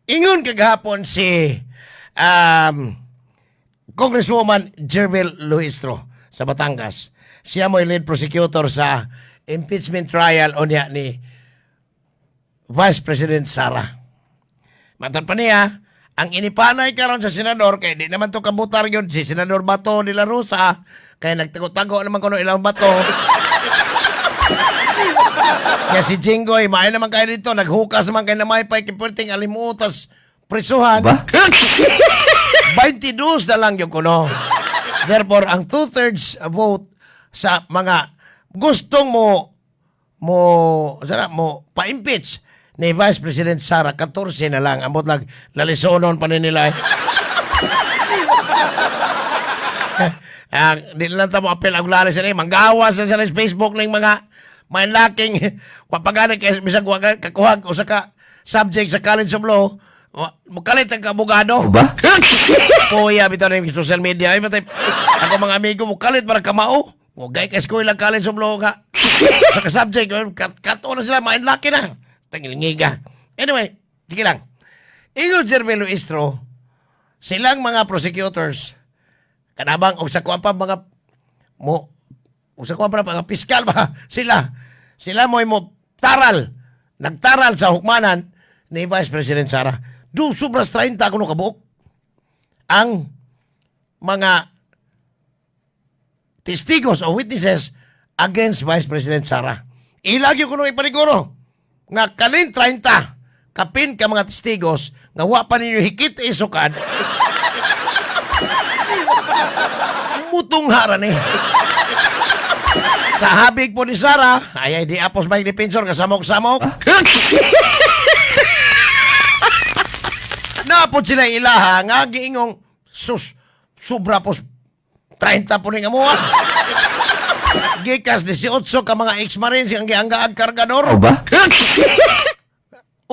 Ingon kagahapon si Congresswoman Jervil Luistro sa Batangas. Siya mo lead prosecutor sa impeachment trial unya ni Vice President Sara. Matod pa niya, ang inipanay karon sa senador, kay di naman to kabutar yun, si Senador Bato de la Rosa, kay nagtago-tago naman kuno ilang bato. Kaya si Jinggoy, maayo naman kayo dito, naghukas naman kay namaypay kay alimutas prisuhan. Ba? 22 na lang yung kuno. Therefore, ang two-thirds vote sa mga gustong mo mo sana mo pa-impeach ni Vice President Sara, 14 na lang. Ambot lang lalisonon pa ni nila eh. Ah, di lang ta mo apel og lalis ini manggawas na sila sa Facebook ning mga manlaking wapagani kay bisag wa ka kakuha usa ka subject sa College of Law, mukalit ang abogado. Ba? Kuya, bitaw na yung social media. Ay, matay, ako mga amigo mo, kalit para kamao. O, gay ka eskwela, College of Law ka. Sa ka-subject, kato na sila, mainlaki na. Tangilingiga. Anyway, sige lang. Ingon Jeremy Luistro, silang mga prosecutors, kanabang, og sa kuwan pa mga, mo, og sa kuwan pa mga piskal ba, sila mo taral, nagtaral sa hukmanan ni Vice President Sara. Do sobras 30 kuno kabuok ang mga testigos o witnesses against Vice President Sara. Ilagi ko nung ipaniguro nga kalin 30 kapin ka mga testigos nga wa pa ninyo hikit isukad mutong hara ni. Sa habig po ni Sara, ay ay di apos may defensor kasamok-samok. Napod sila ilaha nga giingong sus sobra pos 30 po ning amuha. Gikas 18 ka mga ex-marines ang gianggaag kargador. O ba?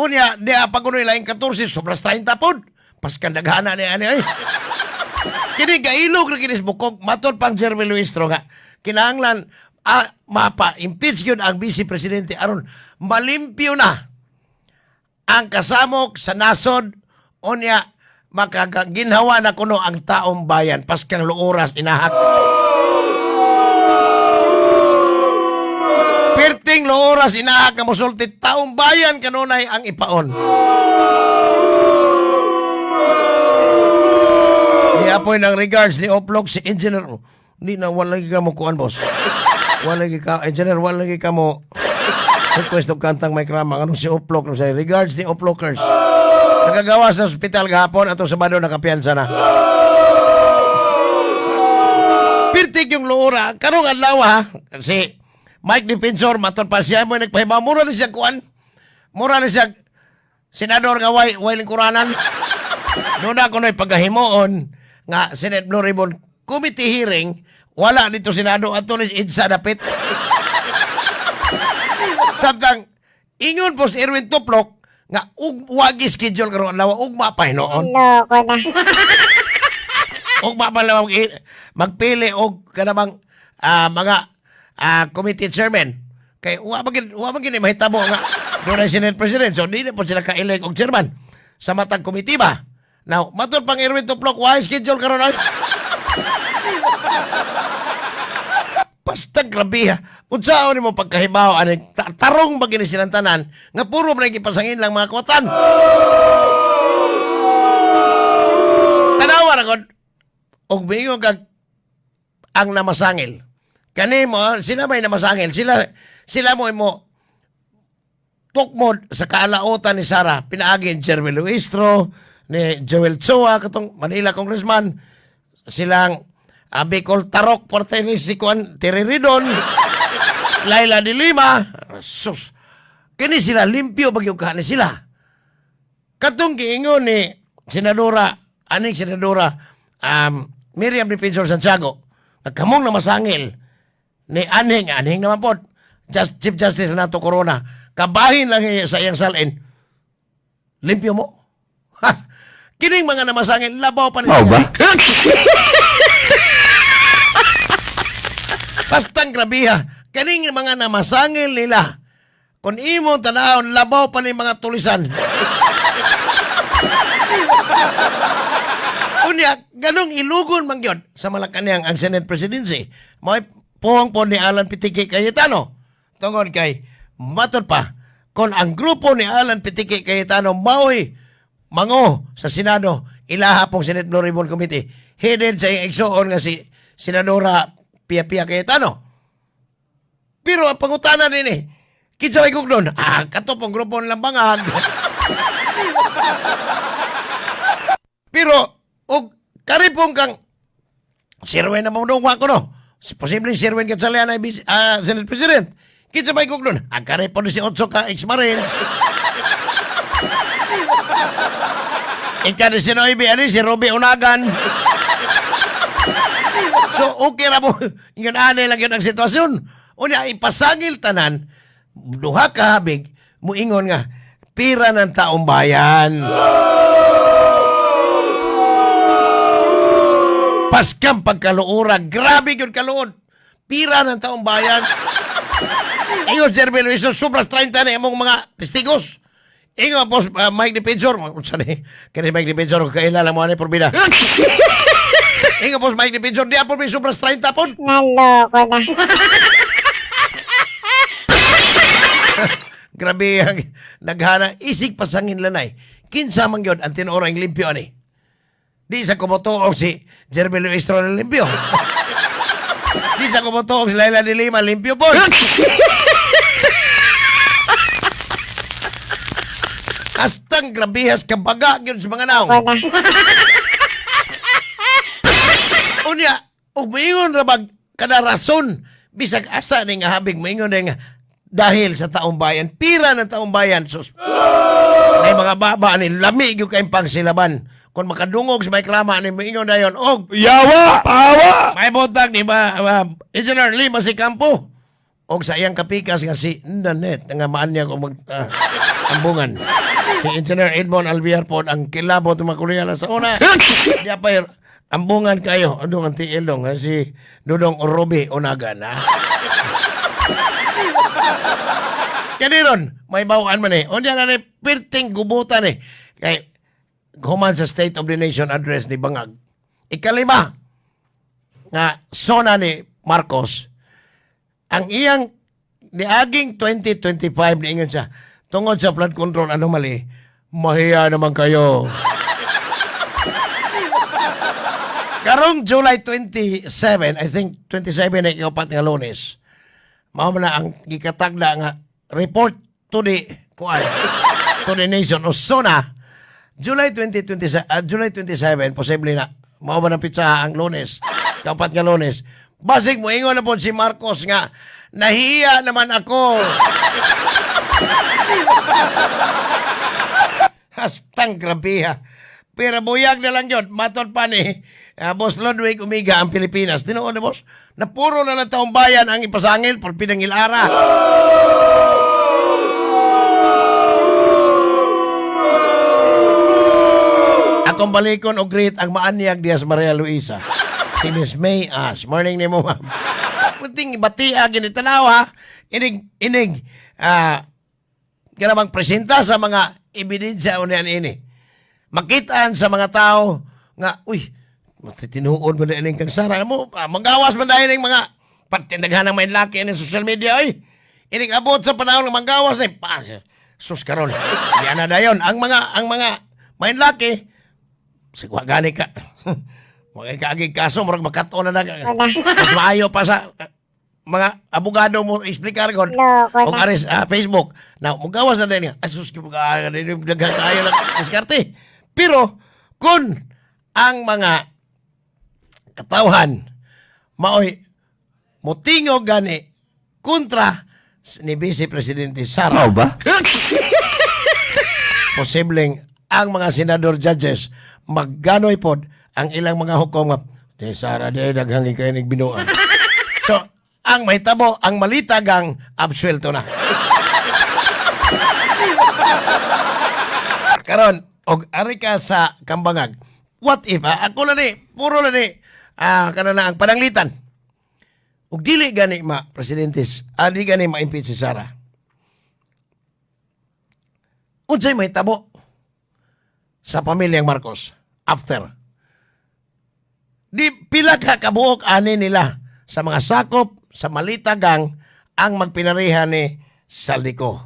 Unya, di pa kuno ilaing 14, sobras 30 pod. Paskan daghana ni ani ay. Kini gailog ra kini sa bukog matod pang Jeremy Luistro nga kinahanglan mapa impeach gyud ang vice presidente aron malimpyo na ang kasamok sa nasod, unya makagaginhawa na kuno ang taong bayan paskang luoras inahak. Perting luoras inahak nga mosulti taong bayan kanunay ang ipaon. Ni apoy ng regards ni Oplok si engineer. Hindi na wala lagi ka mo kuan, boss. Wala lagi ka engineer, wala lagi ka mo request og kantang may krama. Anong si Oplok no say regards ni Oplokers. Nagagawa sa ospital gahapon atong Sabado nakapiyansa na. Pirtik yung luura. Karong adlaw ha. Si Mike Defensor matod pa siya mo nagpahibaw mura ni siya kuan. Mura ni siya senador nga way lingkuranan. Doon ako na'y pagkahimuon nga Senate Blue Ribbon Committee hearing, wala dito Senado ato ni Idsa dapit. Samtang ingon po si Erwin Tuplok nga ug wagi schedule karon adlaw ugma pa hinuon. Loko na. Ugma pa lang magpili og kanamang mga committee chairman. Kay wa man gid mahitabo nga doon ay Senate President. So di na po sila ka-elect og chairman sa matag committee ba. Now, matod pang Erwin Tuplok, why schedule karon ay? Basta grabe ha. Unsaon nimo pagkahibaw ani tarong ba gini silang tanan nga puro man gipasangin lang mga kwatan. Tanawa ra gud og miingon kag ang namasangil. Kani mo sila may namasangil, sila sila mo mo tukmod sa kaalautan ni Sara pinaagi ni Jeremy Luistro, ni Joel Chua katong Manila congressman, silang Bicol Tarok parte ni si Kuan Tiriridon, Laila de Lima. Sus, kini sila limpyo bagyo ka ni sila katong giingon ni senadora aning senadora Miriam Defensor Santiago nga kamong namasangil ni anhing anhing naman pod Just, Chief Justice Renato Corona kabahin lang sa iyang salin limpyo mo ha. Kining mga namasangil labaw pa Mao nila. ba? Bastang grabiha. Kaning mga namasangil nila. Kung imong tanahon, labaw pa ni mga tulisan. Ganong ilugon man gyud sa Malacanang ang Senate presidency. May puong po ni Alan Pitiki Cayetano. Tungod kay, matod pa, kung ang grupo ni Alan Pitiki Cayetano maoy mango sa Senado, ilaha pong Senate Blue Ribbon Committee, headed sa iyang igsuon nga si Senadora Pia Pia Cayetano. Pero ang pangutana din eh, kinsa may doon? Ah, kato pong grupo nilang bangag. Pero, og karipong kang Sirwen na maunong ko no. Posibleng Sirwen Gatchalian ay Senate President. Kinsa may doon? Ang karipon ni si Otso ka ex-Marines. Ika ni si Noebe, ano si Ruby Unagan. So, okay ra mo. Ingon ani lang yun ang sitwasyon. Unya, ipasangil tanan, duha ka habig, muingon nga, pira ng taong bayan. Paskam pagkaluura, grabe yun kaluod. Pira ng taong bayan. Ingon, Sir Luis, sobras 30 na imong mga testigos. Ingon, boss, Mike Defensor, unsa ni? Kani Mike Defensor, kaila lang mo ani porbida. Ingon, boss Mike Defensor, di po may sobras 30 pon. Naloko na. Grabe ang naghana. Isig pasangin lanay. Kinsa man gyud ang tinuorang limpyo ani. Di sa kumutuog si Jeremy Luistro na limpyo. Di sa kumutuog si Laila de Lima limpyo po. Hastang grabihas kabaga gyud sa mga naong. Ko na. Unya, ug moingon ra bag kada rason bisag asa ning habig moingon nga dahil sa taong bayan, pira ng taong bayan sus. May mga baba ni lami gyud kay pangsilaban. Kung makadungog sa may klama ni moingon dayon og Yawa! Pawa! may buntag ni ba, Engineer Lima si Campo og sa iyang kapikas nga si Nanette nga maanya og mag ambungan. Si Engineer Edmond Alviar po ang kilabot ng mga Koreano sa una. Diya pa yun, ambungan kayo. Ano ang tiil dong, ha? Si Dudong Ruby Unagan. Ha? Kaniron, may bawaan man eh. Unya na ni, pirting gubutan eh. Kay, human sa State of the Nation address ni Bangag. Ikalima, nga zona ni Marcos, ang iyang niaging 2025 niingon siya, tungod sa flood control anomaly, mahiya naman kayo. Karong July 27, I think 27 na ikapat nga Lunes, mao man na ang gikatagda nga report to the kuan, to the nation o SONA July 2027, July 27 posible na mao man ang pitsa ang Lunes, kapat nga Lunes. Basig mo ingon na po si Marcos nga nahiya naman ako. Hastang grabe ha. Pero buyag na lang yun. Matod pa ni Boss Ludwig Umiga ang Pilipinas. Tinuon ni Boss, na puro na lang taong bayan ang ipasangil por pinangilara. Akong balikon og greet ang maanyag dias Maria Luisa. Si Miss May As. Morning ni mo, ma'am. Kunting batia gini tanaw ha. Inig inig kanang presenta sa mga ebidensya unya ini. Makitaan sa mga tao nga uy, matitinuod mo na ining kang Sara mo, manggawas man dahil ning mga patindaghan ng may laki ini social media ay. Ining abot sa panahon ng manggawas ni pa sus karon. Di na dayon ang mga may laki sigwa gani ka. Mga kaagig kaso, murag makato na na. Mas maayo pa sa mga abogado mo explicar kon. Loko Og na. aris Facebook. Now, mugawas na din niya. Ay, sus, daghan kayo ng diskarte. Pero, kung ang mga katawhan maoy motingog gani kontra ni Vice Presidente Sara, Mao ba? posibleng ang mga senador judges magganoy pod ang ilang mga hukom nga di Sara di daghang kay nig binuang. So, ang mahitabo, ang malitagang absuelto na. Karon, og ari ka sa Kambangag. What if ako lang ni, puro lang ni kana na ang pananglitan. Og dili gani ma presidentes, adi gani ma-impeach si Sara. Unsay mahitabo sa pamilyang Marcos after? Di pila ka kabuok ani nila sa mga sakop sa Malita Gang ang magpinarihan ni Zaldy Co.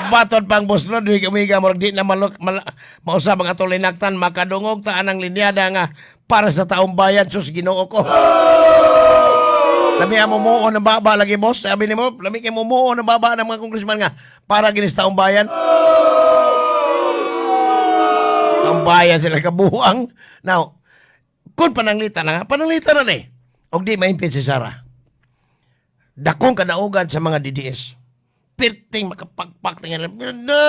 Batod pang Boss Ludwig Amiga, murag di na malok, mausab ang atong linaktan, makadungog ta anang linyada nga para sa taong bayan. Sus, Ginoo ko. Lami ang mumuo ng baba lagi, boss. Sabi ni mo, lami kay mumuo ng baba ng mga congressman nga para ginis taong bayan. Taong bayan sila kabuang. Now, kung pananglitan na nga, pananglitan na ni. Og di ma-impeach si Sara, dakong kadaugan sa mga DDS. Pirting makapagpak tingnan. Na, na.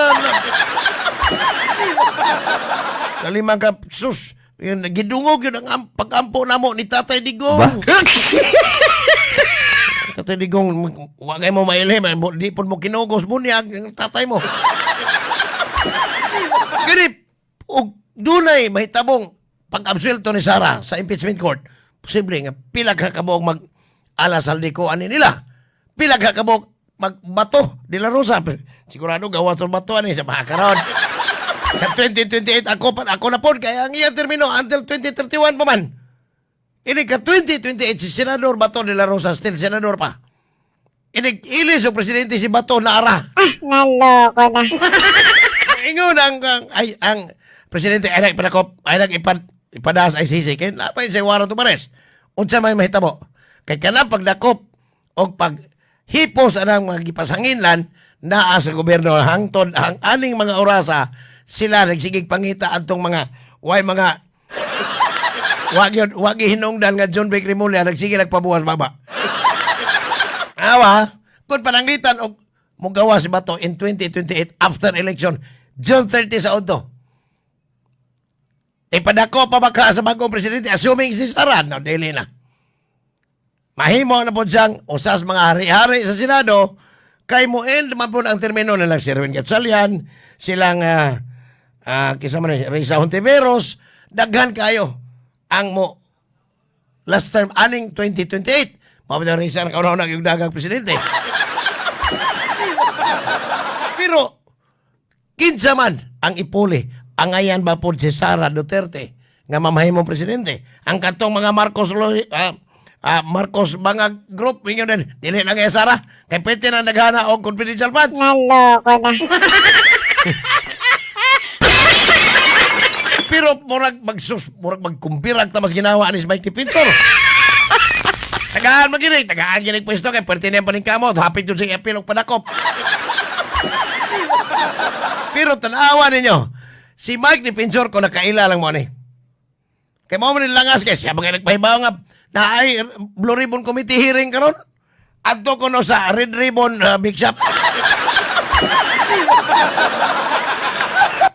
Kalimang ka, sus, yun, gidungog yun ang pag-ampo namo ni Tatay Digong. Ba? Tatay Digong, wa kay mo mailhim, di po mo kinugos bunyag ang tatay mo. Ganit, og dunay mahitabong pag-absuelto ni Sara sa impeachment court, posible nga pila ka kabuok mag ala Zaldy Co ani nila. Pila ka kabuok magbato de la Rosa. Sigurado gawa to bato ani sa mga karon. Sa 2028 ako pa ako na pod kaya ang iyang termino until 2031 pa man. Ini ka 2028 si Senador Bato de la Rosa still senador pa. Inig ilis o presidente si Bato na ara. Naloko na. Ingon ang ay ang presidente ay nagpadakop ay nag ipadas ICC kay napay sa warrant of arrest. Unsa may mahitabo? Kay kanang pagdakop og pag hipos anang mga gipasanginlan naa sa gobyerno hangtod ang aning mga orasa. Sila nagsigig pangita adtong mga way mga wa gyud wa gihinungdan nga John Vic Remulla nagsige nagpabuwas baba. Awa, kung pananglitan og mugawa si Bato in 2028 after election, June 30 sa Odo. Ipadako pa ba ka sa bagong presidente, assuming si Sara, no, dili na. Mahimo na po siyang usas mga hari-hari sa Senado, kay mo end man po ang termino nilang si Erwin Gatchalian, silang kisa man ni Risa Hontiveros, daghan kayo ang mo last term aning 2028. Mao ba Risa ang kauna-una yung dagang presidente. Pero kinsa man ang ipuli, angayan ba po si Sara Duterte nga mamahimong presidente? Ang katong mga Marcos Marcos mga group ingon din dili lang kay Sara kay pwede na naghana og confidential funds. Naloko na. Pero murag magsus murag magkumbirag ta mas ginawa ni Mike Pintor. Tagaan maginig, tagaan ginig pwesto kay pwerte na yung paningkamot, hapit yun sa apil og panakop. Pero tanawa ninyo, si Mike Defensor ko nakaila lang mo ni. Kay mo man langas kay siya mga nagpahibaw nga na ay Blue Ribbon Committee hearing karon. Adto ko no sa Red Ribbon Big Shop.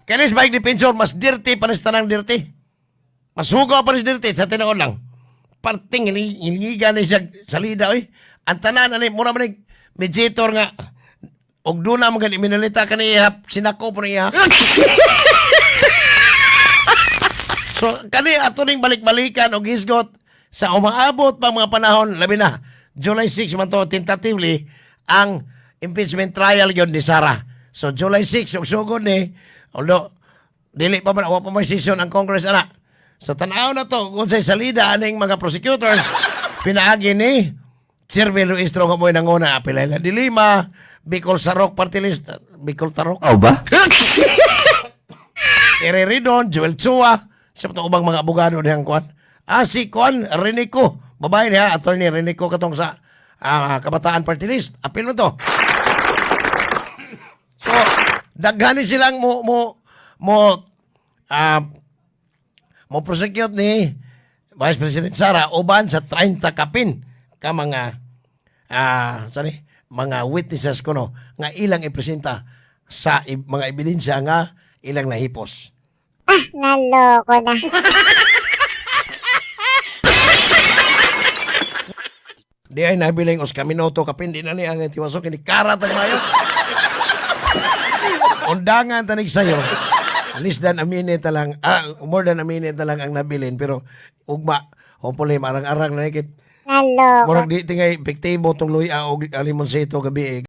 Kani si Mike Defensor mas dirty pa ni sa tanang dirty. Mas hugaw pa ni sa dirty sa tinuod lang. Parting iniga ni siya salida oy. Ang tanan ani mura man ni mediator nga og doon na mga minalita kani ihap sinako po niya. So kani ato ning balik-balikan og hisgot sa umaabot pa mga panahon, labi na July 6 man to tentatively ang impeachment trial gyud ni Sara. So July 6 og sugod ni, although dili pa man, wa pa may session ang Congress ana. So tan-aw na to kung say salida aning mga prosecutors pinaagi ni Sir Luistro nga mo'y nanguna, Apelay de Lima, Bicol Sarok Party List, Bicol Tarok. Aw ba? Terry Ridon, Joel Chua, siya pa ubang mga abogado niyang kwan. Ah, si Kwan Renico, babae niya, attorney Renico katong sa Kabataan Party List. Apil mo to. So, daghani silang mo prosecute ni Vice President Sara uban sa 30 kapin ka mga sorry, mga witnesses kuno nga ilang ipresenta sa mga ebidensya nga ilang nahipos. Naloko na. Di ay nabiling os kaminoto kapin di na ni ang tiwaso kini karat ang mayo. Undangan tanig sayo. Less than a minute na lang, more than a minute na lang ang nabilin pero ugma hopefully marang-arang na ikit. Naloko. Murag di tingay epektibo tong luya og limonsito gabi eh.